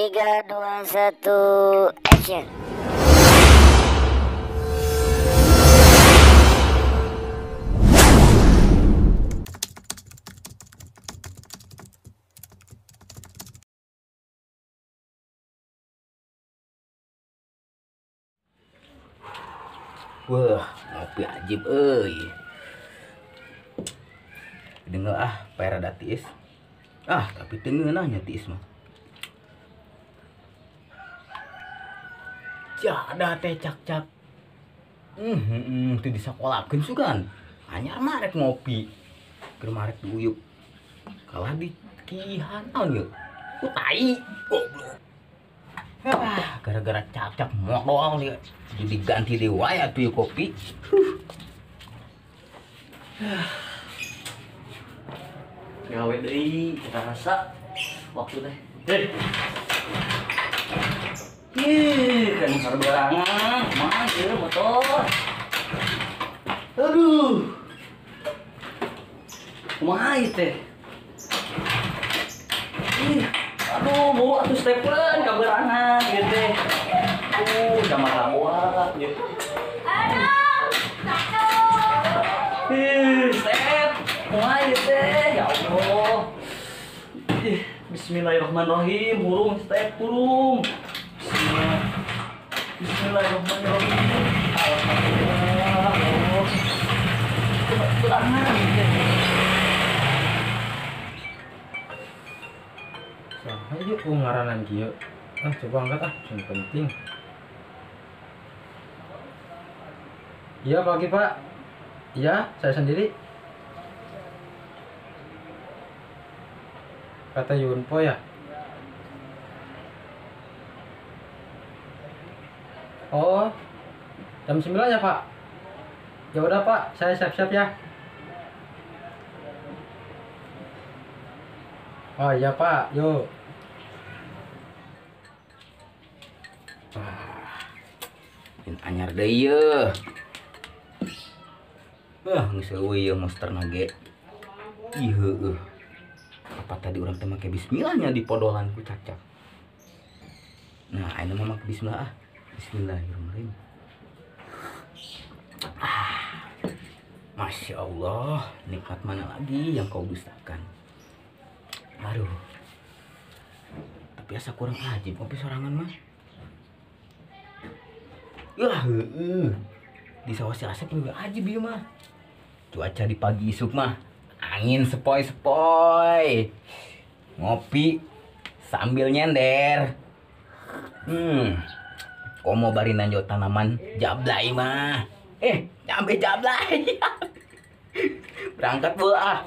3, 2, 1, action. Wah, ngopi ajib euy. Dengar ah, pera tiis. Ah, tapi teu ngeunah nya tiis mah. Jadah teh cak-cak. Teu disakolakeun sugan. Anyar mah rek ngopi. Keur mah rek diuyup. Kalah dikihan naon yeuh. Ku tai, goblok. Ah, gara-gara cak-cak modal ya. Jadi ganti deui wae atuh ieu kopi. Gawe deui rasa waktu teh. Ih, kan harberangan, mah ieu motor. Aduh. Kumaha ieu teh? Ih, aduh, bawa atuh stepen kaberangan ieu teh. Sama ramuan ieu. Aduh, ih, step. Kumaha ieu teh? Ya Allah. Ih, bismillahirrahmanirrahim, hurung step hurung. Bismillahirrahmanirrahim. Alhamdulillah. Kebetulan ieu. Saha ieu ngaranan kieu? Ah, coba angkat ah, yang penting. Iya, pagi Pak. Iya, saya sendiri. Kata Yunpo ya? Oh, jam 9 ya Pak? Ya udah Pak, saya siap-siap ya. Oh iya Pak, yuk. Ah, anyar deui yeuh. Ah, geus eueuh ieu monsterna ge. Ih heueuh. Apa tadi urang teh make bismillahnya di podolan ku cacak. Nah, ayeuna mah make bismillah ah. Bismillahirrahmanirrahim. Ah, Masya Allah, nikmat mana lagi yang kau dustakan. Aduh, tapi asa kurang ajib ngopi sorangan mah. Wah, heueuh. Di sawah si Asep juga ajib ieu mah. Cuaca di pagi isuk mah angin sepoi-sepoi. Ngopi sambil nyender. Komo bari nanjo tanaman jablay mah. Nyampe jablay. Berangkat bu ah.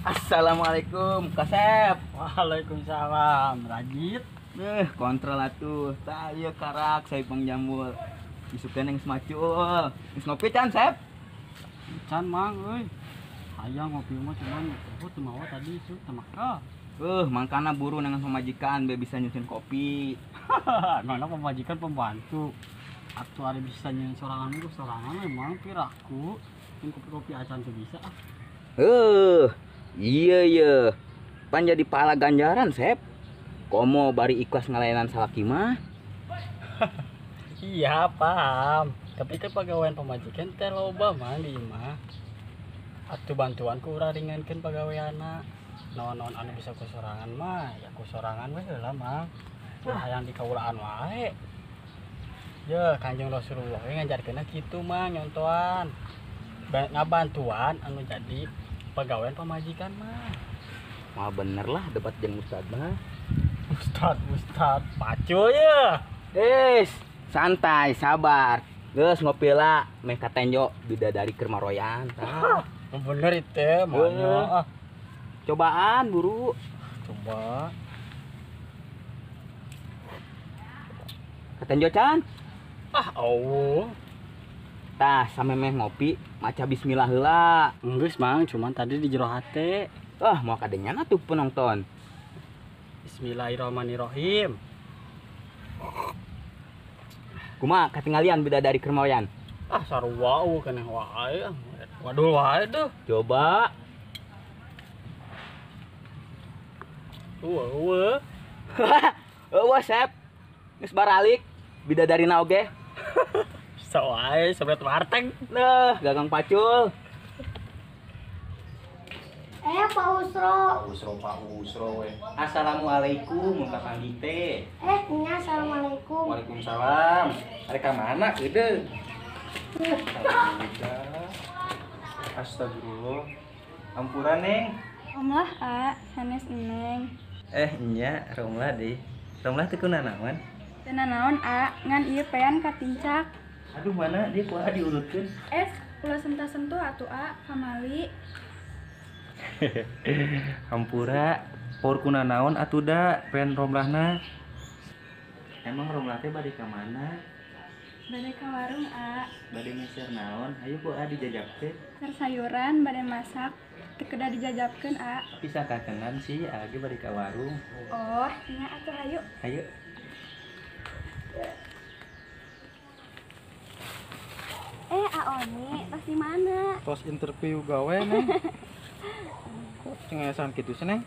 Assalamualaikum, Kasep. Waalaikumsalam, Rajit. Kontrol atuh. Tah ieu karak saipang jambul. Isukeun yang semacul. Geus ngopi can, Sep? Can, Mang euy. Hayang ngopi mah cuman oh teu mawa tadi isuk teu maka. Mangkana buru dengan pemajikan be bisa nyusun kopi. Mana pemajikan pembantu. Atuh ari bisa nyieun sorangan mah sorangan memang piraku. Mun kopi-kopi acan teu bisa ah. Iya iya, pan jadi pahala ganjaran Sep. Komo bari ikhlas ngalayanan salaki mah. Iya paham. Tapi kan pegawaian pemajikan teh loba mah di imah. Atuh bantuan ku urang ringankeun pagaweanna. Naon-naon anu bisa ku sorangan mah ya ku sorangan we heula mah. Ulah hayang dikaulaan wae. Ye, Kanjeng Rasulullah we ngajarkeunna kitu mah nyontoan. Ngabantuan anu jadi pegawaian pemajikan mah. Mah bener lah debat jeung ustad mah. Ustad pacu ya. Santai, sabar. Geus ngopi lah meh katenjo bidadari keur maroyan. Tah. Bener itu maunya. Cobaan buru. Coba. Katenjo can. Ah, Allah. Tah samemeh ngopi maca bismillah heula. Geus Mang, cuman tadi di jero hate. Ah, moal kadenyan atuh penonton. Bismillahirrahmanirrahim. Kumaha katinggalian bidadari kermayan? Ah, sarua eueuh keneh wae. Wadul wae tuh. Coba. Eueuh. Eueuh, Sep. Geus baralik bidadarina oge. Bisa wae sebret warteg. Nah, gagang pacul. Pak Usro. Pak Usro we. Assalamualaikum mun kapanggih teh. Nya assalamualaikum. Waalaikumsalam. Arek ka mana geudeung? Astagfirullah. Ampura Neng. Omlah a, sanes Neng. Nya romlah deui. Romlah teu kunanaon? Teu nanaon a, ngan ieu pean katincak. Aduh mana dia kuaha diurutkeun? Ulah sentuh-sentuh atuh a, kamali. Hampura, por kunanaon atuh da pean romlahna. Emang romlah teh bade ka mana? Bade ka warung a. Bade meser naon? Hayu ku a dijajapkeun. Ser sayuran bade masak, teu kedah dijajapkeun a. Bisa kakenan sih, a ge bade ka warung. Oh, nya atuh hayu. Hayu. A Oni, tos di mana? Tos interview gawe Neng. Kok cengesan kitu sih Neng?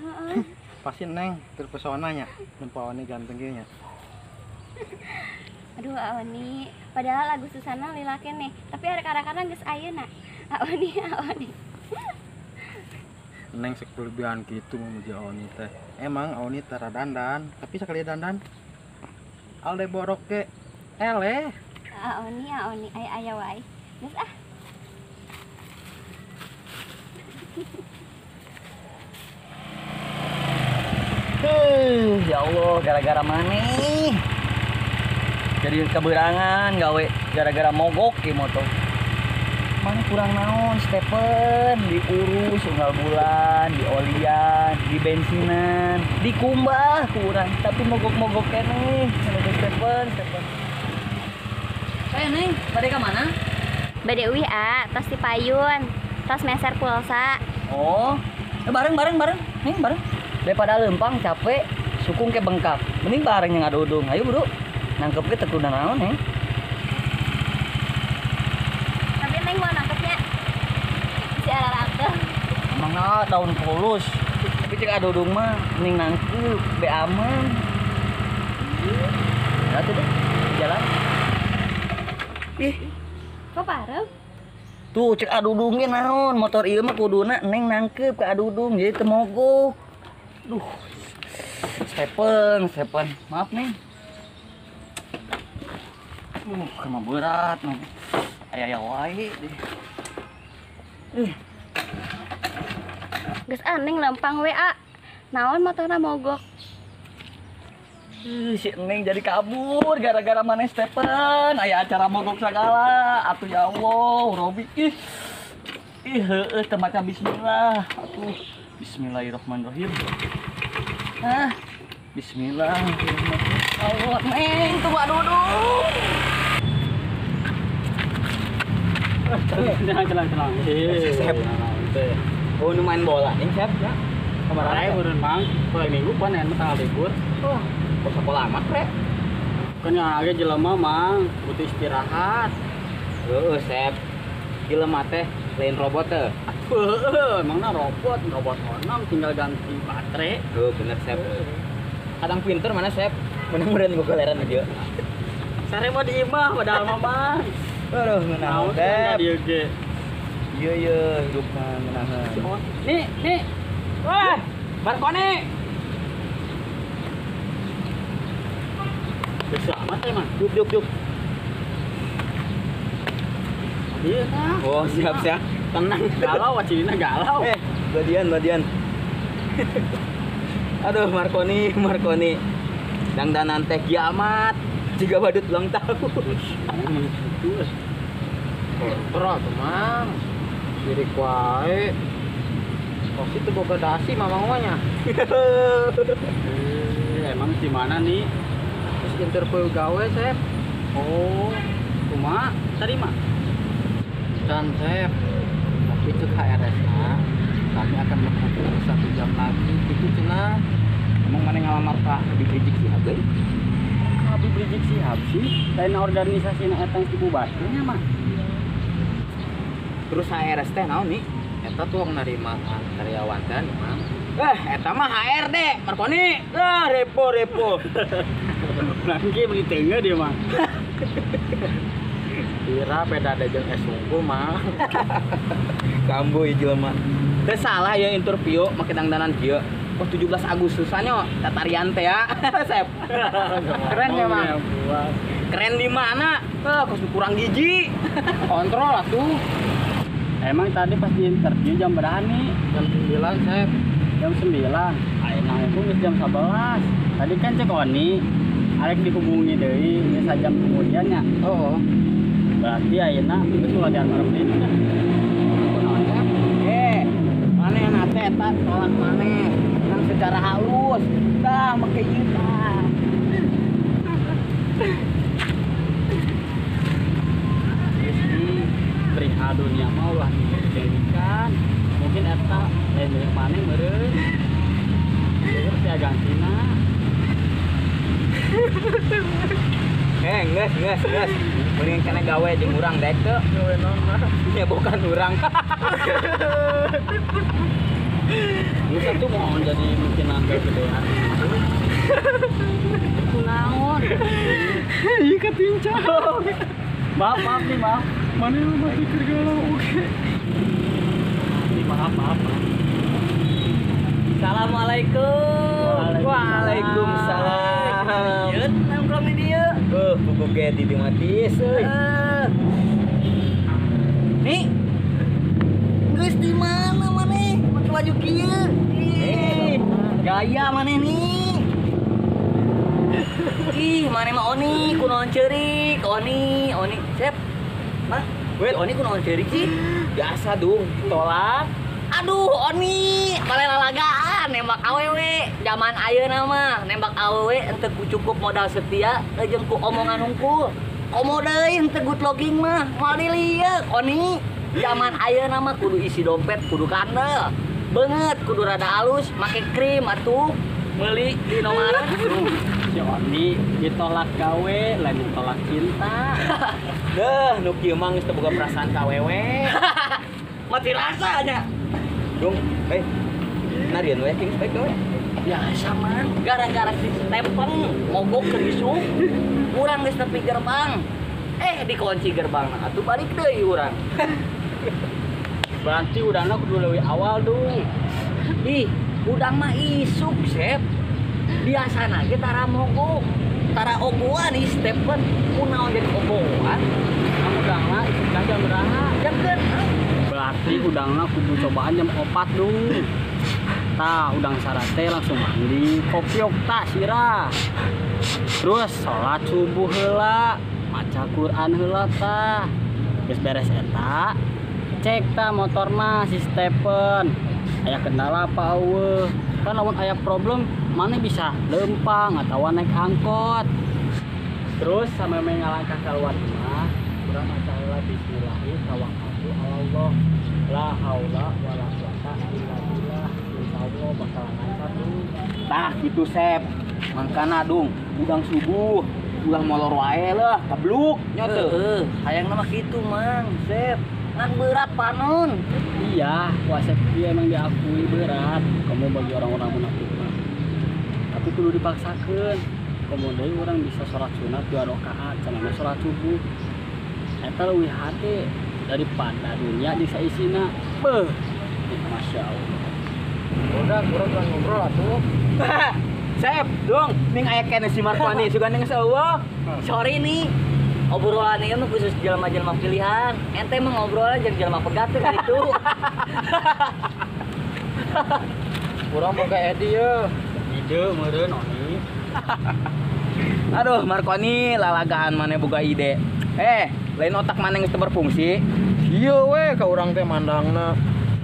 Heeh. Pasti Neng terpesona nya, nempo Oni ganteng kieu nya. Aduh A Oni, padahal lagu Susana lila keneh, tapi arek-arekana geus ayeuna. A Oni, A Oni. Neng sek berlebihan kitu memuji Oni teh. Emang Oni tara dandan, tapi sakali dandan alde borok ge eleh. A Oni, A Oni, aya-aya wae. Geus ah. Ya Allah, gara-gara maneh. Jadi keberangan gawe gara-gara mogok ieu motor. Mana kurang naon Stephen diurus unggal bulan, diolian, dibensinan, dikumbah kurang, tapi mogok-mogok keneh. Stephen, Stephen. Neng, bade ka mana? Bade uih a, tos di payun, tos meser pulsa. Oh, bareng bareng bareng, Neng bareng. Daripada lempang capek, sukung ke bengkak. Mending bareng yang ngadudung. Ayo bro, nangkep ke teu kudu naon, Neng. Tapi Neng mau nangkepnya si ararangkeung. Emang nah, daun polus. Tapi cek adudung mah mending nangkep, be aman. Ya tuh deh, jalan. Ih, kok parem? Tuh cek adudung ge naon, motor ieu mah kuduna Neng nangkep ke adudung jadi teu mogok. Duh. Stephen, Stephen, maaf Neng. Kena berat Neng. Aya-aya wae deh. Geus ah Neng lempang we a. Naon motorna mogok? Si Neng jadi kabur gara-gara maneh Stephen. Aya acara mogok segala. Atuh ya Allah, Robi. Ih. Ih heueuh teu maca bismillah. Atuh bismillahirrahmanirrahim. Ah, bismillahirrahmanirrahim. Allah, Neng tunggu duduk. Tenang, tenang, tenang. Sep. Oh, nu main bola ning Sep ya. Kemarin meureun Mang, poe Minggu pan aya tanggal libur. Wah, kok sekolah amat, Pre? Kan yang age jelema Mang, butuh istirahat. Heeh, Sep. Jelema teh lain robot teh. Heeh, emangna robot, robot onam tinggal ganti baterai. Heeh, bener Sep. Kadang pinter mana Sep? Menang meureun gogoleran aja. Sare mah di imah padahal mah Mang. Aduh, ngeunah Sep. Ieu ge. Ieu ieu hidup mah ngeunaheun. Nih, nih. Wah, Marconi. Selamat ya, Mang. Yuk, yuk, yuk. Iya, nah. Oh, siap, siap. Tenang. Galau, wacilina galau. Badian, badian. Aduh, Marconi, Marconi. Dangdanan teh kiamat. Jika badut ulang tahun. Kotor atuh, Mang. Sirik wae. Pasti tuh boga dasi mamang mah nya. Emang di mana nih? Terus interview gawe, Sep. Oh, kumaha? Terima. Can Sep. Tapi cek HRS-na kami akan menghubungi 1 jam lagi gitu cenah. Emang mana ngalamar Pak Habib Rizik Sihab euy? Habib Rizik Sihab sih, lain organisasi na eta geus dibubarkeun nya mah. Terus HRS teh naon nih? Eta tuh narima karyawan teh mah. Eta mah HRD, Markoni. Ah, repo. Nangki beli tengah dia mah. Kira beda ada jeung es unggul mah. Kambu ieu jelema. Teu salah ya interview make dangdanan kieu. Oh 17 Agustusan nya tatarian teh ya. Sep. Keren ya, Mang. Keren di mana? Kos kurang gizi. Kontrol atuh. Emang tadi pas di interview jam berapa nih? Jam 9, Sep. Jam 9. Ayeuna aku geus jam 11. Tadi kan cek Oni arek dihubungi deui geus sajam kemudian nya. Oh. Berarti ayeuna geus latihan bareng deui dah. Kunaon, Sep? Maneh na teh eta tolak maneh. Nang secara halus. Tah make ieu tah. Perihal dunia mah ulah dijadikan. Mungkin eta lain milik maneh meureun. Terus ya gantina. Geus. Mending kana gawe jeung urang daek teu. Gawe naon mah? Ya bukan urang. Geus atuh mau jadi mungkin nangga gedean. Kunaon? Ieu katincak. Maaf nih, maaf. Mana lu mati keur galau oke. Maaf. Assalamualaikum. Waalaikumsalam. Yeut nongkrong di dieu. Buku ge di dimatis euy. Nih. Geus di mana maneh? Make baju kieu. Ih, gaya maneh nih. Ih, maneh mah Oni, kunaon ceurik, Oni. Sep. Mah, Oni kunaon ceurik sih? Biasa dung, ditolak. Aduh, Oni, balelalagaan nembak awewe. Zaman ayeuna mah nembak awewe henteu cukup modal setia jeung ku omongan hungkul. Komo deui henteu good looking mah, moal dilieuk Oni. Zaman ayeuna mah kudu isi dompet, kudu kandel. Beungeut kudu rada halus, make krim atuh. Meuli di Indomaret. Si Oni ditolak gawe, lain ditolak cinta. Deh, nu kieu mah geus teu boga perasaan ka awewe. Mati rasa nya. Dung, narian we geus baik gawe. Biasa man, gara-gara si Stephen mogok ke isuk, urang geus nepi gerbang. Dikunci gerbang atuh balik deui urang. Berarti udangna kudu leuwih awal dung. Ih, udang mah isuk, Sep. Biasana ge tara mogok. Tara ogoan ih Stephen, kunaon jadi ogoan? Kamu udangna isukna jam berapa? Jam genep. Berarti udangna kudu cobaan jam 4 dung. Tah, udang sarate langsung mandi, kopiok tah sirah. Terus sholat subuh heula, maca Quran heula tah. Geus beres eta, cek tah motorna si Stephen. Aya kendala apa eueuh? Kan lamun aya problem, maneh bisa leumpang atawa naik angkot. Terus sameme ngalangkah keluar imah, urang maca heula bismillahi tawakkaltu ala Allah. La haula wala quwata illa billah. Insyaallah bakalan lancar dung. Tah kitu Sep. Mangkana dung, udang subuh, ulah molor wae lah, kabluk nya teu. Heeh, hayangna mah kitu Mang, Sep. Ngan berat panon. Iya, Wasep dia emang diakui berat. Kamu bagi orang-orang munafik mah. Tapi kudu dipaksakeun. Komo deui urang bisa sholat sunat 2 rakaat, cenah sholat subuh. Eta leuwih hade daripada dunia jeung saisina. Beuh, Masya Allah. Udah, kurang ngobrol atuh. Sep, dong, ning aya keneh si Markoni sugan geus eueuh. Sorry nih. Obrolan ieu mah khusus jelema-jelema pilihan. Ente mah ngobrolnya jeung jelema pegat teh kitu. Urang boga Edi ye. Ide meureun Oni. Aduh, Markoni lalagaan maneh boga ide. Lain otak maneh geus teu berfungsi. Ieu we ka urang teh mandangna.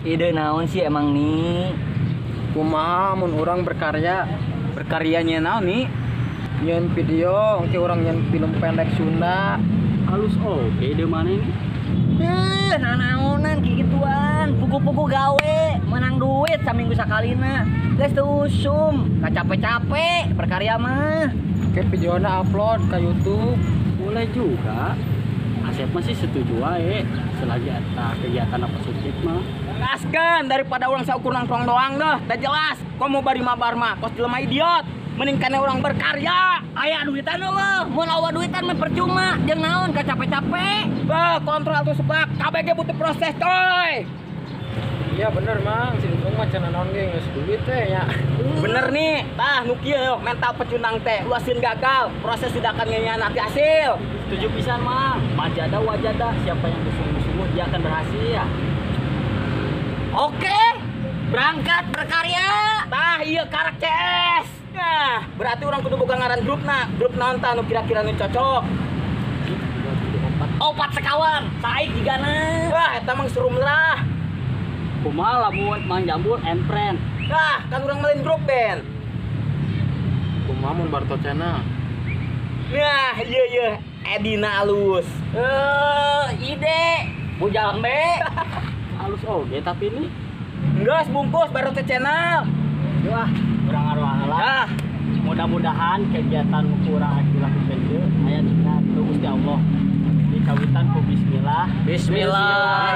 Ide naon sih emang nih? Kumaha mun urang berkarya? Berkaryanya naon nih? Nyeun video, engke urang nyeun film pendek Sunda. Halus oge di mana ini? Nanaonan kikituan, puku-puku gawe, menang duit saminggu sakalina. Geus teu usum, kacape-cape berkarya mah. Oke, videona upload ke YouTube. Boleh juga. Asep masih setuju wae selagi eta kegiatan positif mah. Gaskeun daripada urang saukur nongkrong doang dah. Teu jelas, komo bari mabar mah kos jelema idiot. Mending kana urang berkarya. Aya duitan eueuh, mun awa duitan mah percuma, jeung naon kacape-cape. Bah, kontrol tuh sebab KBG butuh proses, coy. Iya bener Mang, si Dudung mah cenah naon ge geus duit teh ya. Bener nih, tah nu kieu mental pecundang teh, luasin gagal, proses tidak akan nyanyi hasil. Setuju pisan Mang, majada wajada, siapa yang bersungguh-sungguh dia akan berhasil. Oke, berangkat berkarya. Tah iya karak CS. Nah, berarti orang kudu boga ngaran grupna, grup naon tah nu kira-kira nu cocok. 4 sekawan, saik jigana. Wah, eta mah seru lah. Kumaha lamun Mang Jambul and friend. Nah, kan urang melin grup band. Kumaha mun Barto Channel. Nah, iya iya, Edina alus. Ide Bujang be. Alus oge tapi ini geus bungkus Barto Channel. Wah, urang arwah lah. Mudah-mudahan kegiatan kurang dilakukan ieu aya dina Gusti Allah. Dikawitan ku bismillah. Bismillah.